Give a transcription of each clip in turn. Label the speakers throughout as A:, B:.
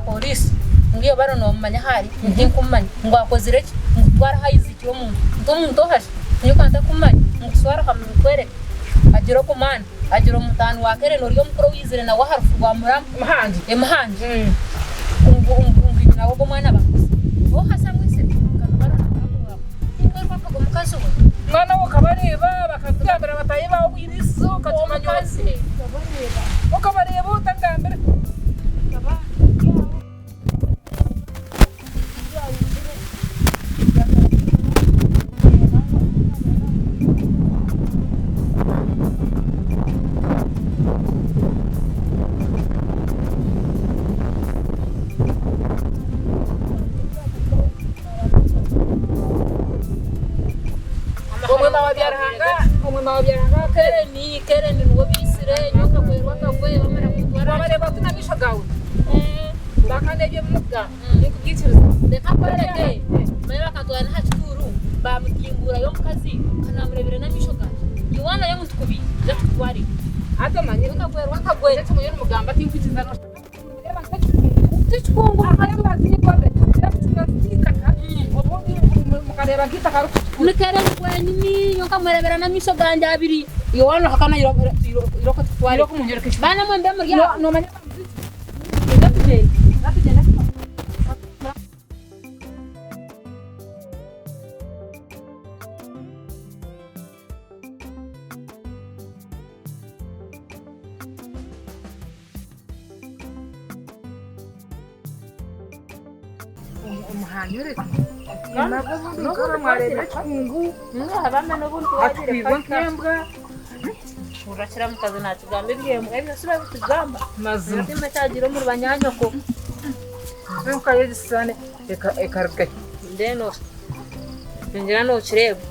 A: Pooriisi ngu iwe baro noomumanya ahu ari? Ngu tinkumumanya. Ngu akozire ki? Ngu twara ahu aiziikire omuntu. Nti omuntu oha shi? Nyowe ka ntakumumanya. Ngu twara aha nkwereke. Agira ogu mwana, agira omutaani wa Keren ori omukuru ou yaizire nawe aha rufu rwa muramu. Muhangi. Muhangi. Ngu ngu nyina w'ogwo mwana bamwitsire. Oha shi amwitsire? Nka baro na muramu waawe. Tinkwerwa akaga omukazi we.
B: Mwana we okabareeba bakakugambira bataahi baawe obwire okakimanya
A: Omukazi.
B: Okabareeba ota ngambira. Omwema wa Byaruhanga, omwema wa Byaruhanga
A: Kereni, Kereni niwe baitsire, nyowe nkagwerwa akagwe bamara kuntwara.
B: Wabareeba ota n'amaisho gaawe? Bakanda ebyo ebi orikugamba ninkubyikiriza.
A: Reka nkwereke, manya bakantwara n'aha kituuru baamutimbuurayo omukazi ka naamureebire n'amaisho gangye. Iwe waana y'omuntu kubi, ija tukutware.
B: Hati omanyire
A: Nkagwerwa akagwe.
B: Ekyo muriyo nimugamba tinkwikiriza.
A: Ni Kereni wenyini nyowe nkamureebera n'amaisho gangye abiri. Iwe waana ohakana irooko tukutware. Baana mwe mbe muri aho. Ija tugyende. Hurira mukazi nakigamba ebyembwa ebyo si babitugamba mutima kyagira omuri banyanyoko then ningira nokireeba.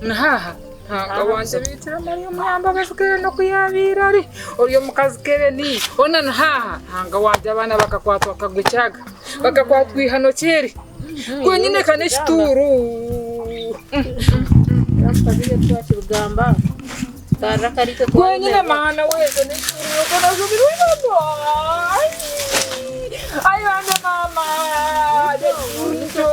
B: Nihaha Ruhanga wangye Biikira Mariya Omunyambabazi Kereni oku yaabaire ari ori omukazi Kereni hoona nihaha Ruhanga wangye abaana bakakwatwa akagwe kyaga bakakwatwa eihano kyeri kwenyine ka n'ekituuru. Kwenyine maana we ekyo n'ekituuru nyowe nashoberwa Ai bambe maama n'ekituuru nikyo.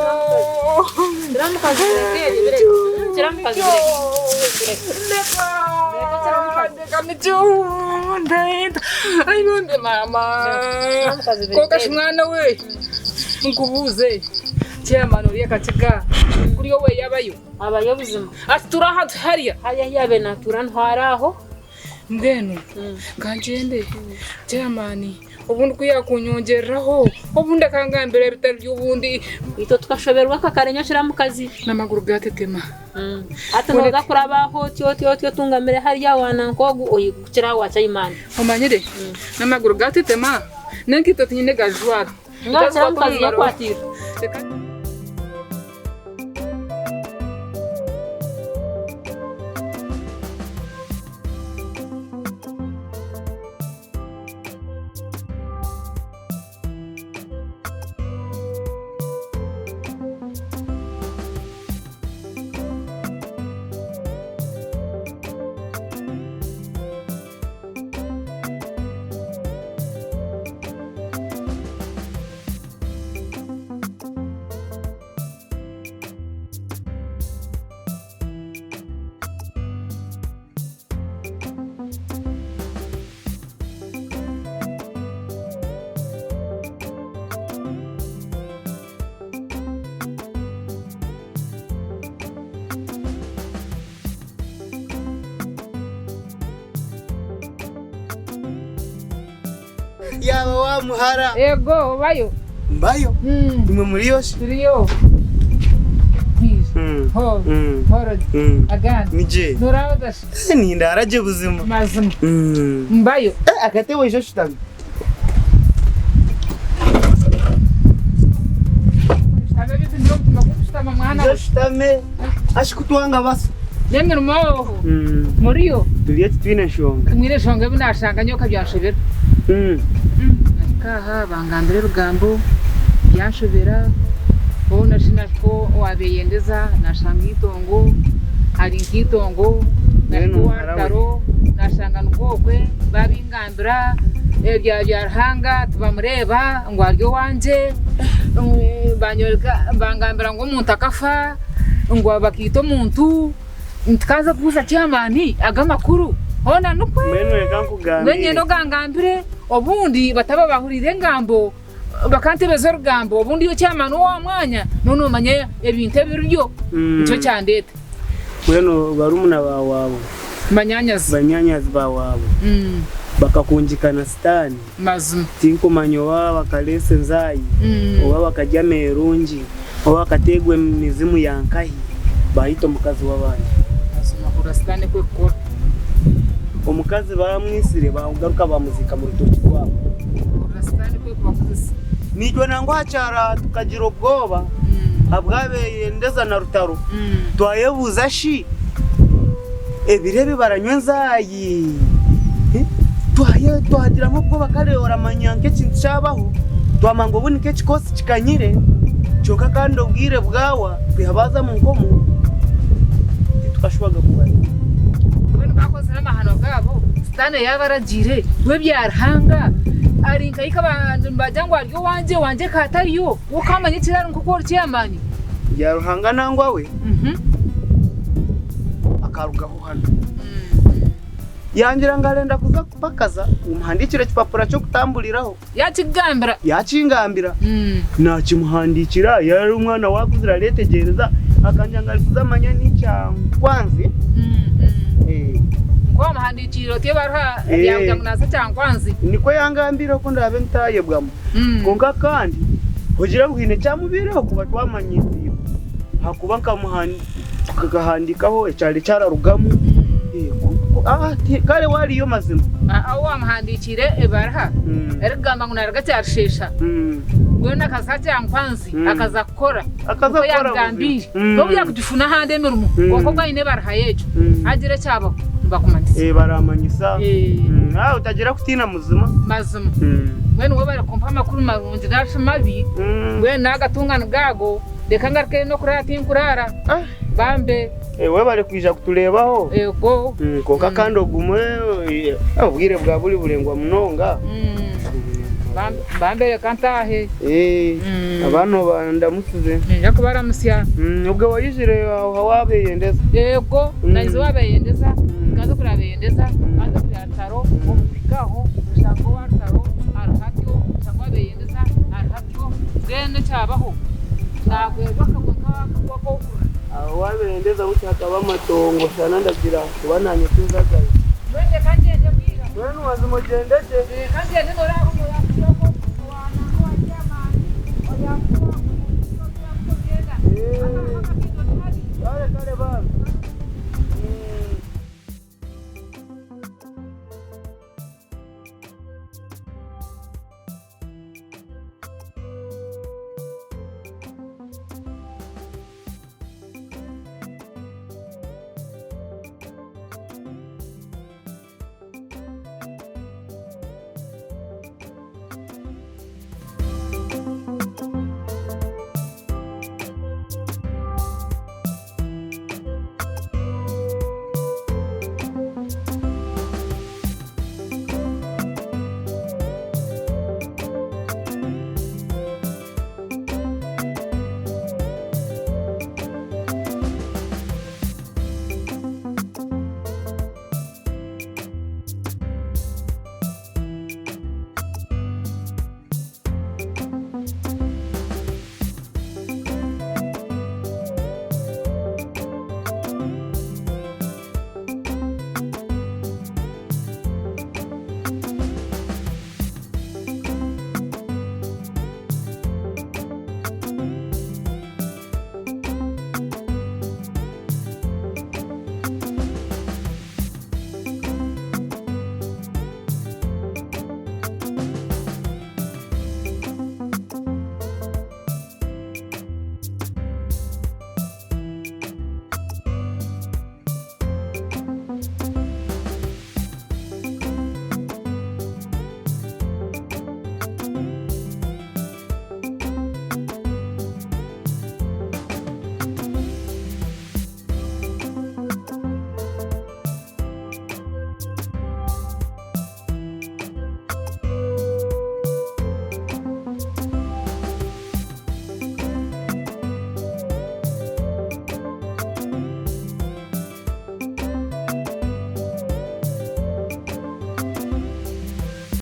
B: Ai bambe maama kwonka shi mwana we nkubuuze chairman oriya akakiga kuriya owe yabayo?
A: Abayo buzima.
B: Atuura ahantu hariya?
A: Hariya ahu yaabaire naatuura niho ari aho.
B: Mbwenu ka ngyende chairman obundi ku yaakunyongyereraho obundi akangambira ebitari byo obundi.
A: Itwe tukashoberwa aka karenyo kira mukazi.
B: N'amaguru gaatetema.
A: Hati nooza kuraba aho otyo otyo otyo otungamire hariya wa nanka ogu ohikukira aha wa chaimani.
B: Omanyire n'amaguru gaatetema n'enkaito tinyine gajwara.
A: Mbwenu kira mukazi yekwatiire.
C: Yaaba wa muhara.
B: Ego, obayo?
C: Mbayo. Imwe muriyo shi?
B: Turiyo. Bwije. Ho. Horo. Agandi.
C: Ni gye.
B: Noraaba ota shi?
C: Nindaara gye buzima.
B: Mazima. Mbayo.
C: Akatebe oije oshutame.
B: Shutame beitu ngira omutima gw'okushutama mwana
C: Ija
B: we.
C: oshutame. Ashi kutwanga basa.
B: N'emirimo muriyo.
C: Turiyo titwine nshonga.
B: Timwine nshonga ebi naashanga nyowe ka byanshobera. Nahika aha bangambira ebigambo byanshobera hoona shi nahika owa Beyendeza naashanga eitongo hari nk'eitongo nahika
C: Mbwenu
B: owa
C: muhara we.
B: Rutaro naashanga nikwo okwe baabingambira. Ebya Byaruhanga tibamureeba ngu ari owangye, banyoreka bangambira ngu omuntu akafa, ngu bakaita omuntu, ntikaza kubuuza chairman ago amakuru hoona nikwe?
C: Mbwenu reka
B: Mbwenu
C: nkugambire.
B: nyenda ogangambire obundi bataba bahuriire engambo bakantebeza orugambo obundi iwe chairman owa mwanya noba nomanya ebintu ebiryo nikyo kyandeeta.
C: Mbwenu barumuna baawe abo.
B: Banyaanyazi.
C: Banyaanyazi baawe abo bakakungikana Sitaane.
B: Mazima.
C: Tinkumanya oba bakareesa enzaayi, oba bakarya ameerungi, oba bakateerwa emizimu ya nkahi, baayita omukazi w'abandi.
B: Mazima hurira Sitaane ku ekukora.
C: Omukazi baamwitsire, baagaruka baamuziika mu rutookye rwabo.
B: Hurira Sitaane ku ekubakozesa.
C: Naitwe nangwa aha kyaro aha tukagira obwoba ahabw'abeyendeza na rutaro, twayebuuza shi ebiro ebi baranywa enzaayi? Twagiramu obwoba kare oramanya nk'ekintu kyabaho, twamanya ngu obu nikwo ekikoosi kikanyire, kyonka kandi obwire bwawa kwiha baaza omu nkomo titukashubaga kubareeba.
B: Mbwenu baakozire amahano gaabo, Sitaane yaabaragiire ngu ebya Ruhanga ari nkaika nibagira ngu ari owangye, owangye ka atariyo, we okamanya ekiraro nk'oku ori chairman.
C: Ebya Ruhanga nangwa we akarugaho hanu. Yangira ngu arenda kuza kupakaza ngu muhandiikire ekipapura ky'okutamburiraho.
B: Yaakikugambira?
C: Yaakingambira. Naakimuhandiikira, yaaba ari omwana waakuzire areetegyereza, akangira ngu arikuza amanye n'ekyankwanzi.
B: Ngu wamuhandiikiire oti ebaruha yaakugira ngu naaza Kyankwanzi?
C: Nikwo yangambiire oku ndaabe ntaayebwamu. Kwonka kandi ogire ngu haine ekyamubaireho kuba twamanyiziibwe ahakuba nkahandiikaho ekyari kyararugamu. Kare we ariyo mazima.
B: Ahu wamuhandiikiire ebaruha erikugamba ngu naruga Kyarusheesha mbwenu akaza Kyankwanzi akaza kukora
C: Akaza
B: nikwo
C: kukora
B: yamugambiire.
C: buzima.
B: Nobu yakugifuna ahandi emirimo kwonka ogu aine ebaruha ye egyo hagira ekyabaho nibakumanyisa.
C: Baramanyisa. Otagira kutiina muzima.
B: Mazima. Mbwenu webare kumpa amakuru marungi narishi mabi, mbwenu nagatunga nigago reka ngarukeyo nokuraara tinkuraara bambe.
C: Webare kwija kutureebaho.
B: Ego.
C: Kwonka kandi ogume obwire bwa buri buraingwa munonga.
B: Bambe reka ntaahe.
C: Abaana obandamutsize.
B: Niinyija kubaramutsya.
C: Obwe waizire aha waabeyendeza?
B: Ego, naiza owabeyendeza, nkaza kurabeyendeza, nkaza kureba Rutaro, omuhika aho oshanga owa Rutaro ari hatyo, oshanga owabeyendeza ari hatyo, mbwenu ekyabaho nagwerwa akagwe nk'akokurira.
C: Aho wabeyendeza butyo hakaba amatongo shana ndagira kuba nanye tinzagayo.
B: Mbwenu reka ngyende bwira.
C: Mbwenu mazima ogyende gye.
B: Reka ngyende noraaba oyakushoko owa nanga owa chairman oyakuha omugisha oyakuha ogyenda.
C: Kare kare bambi.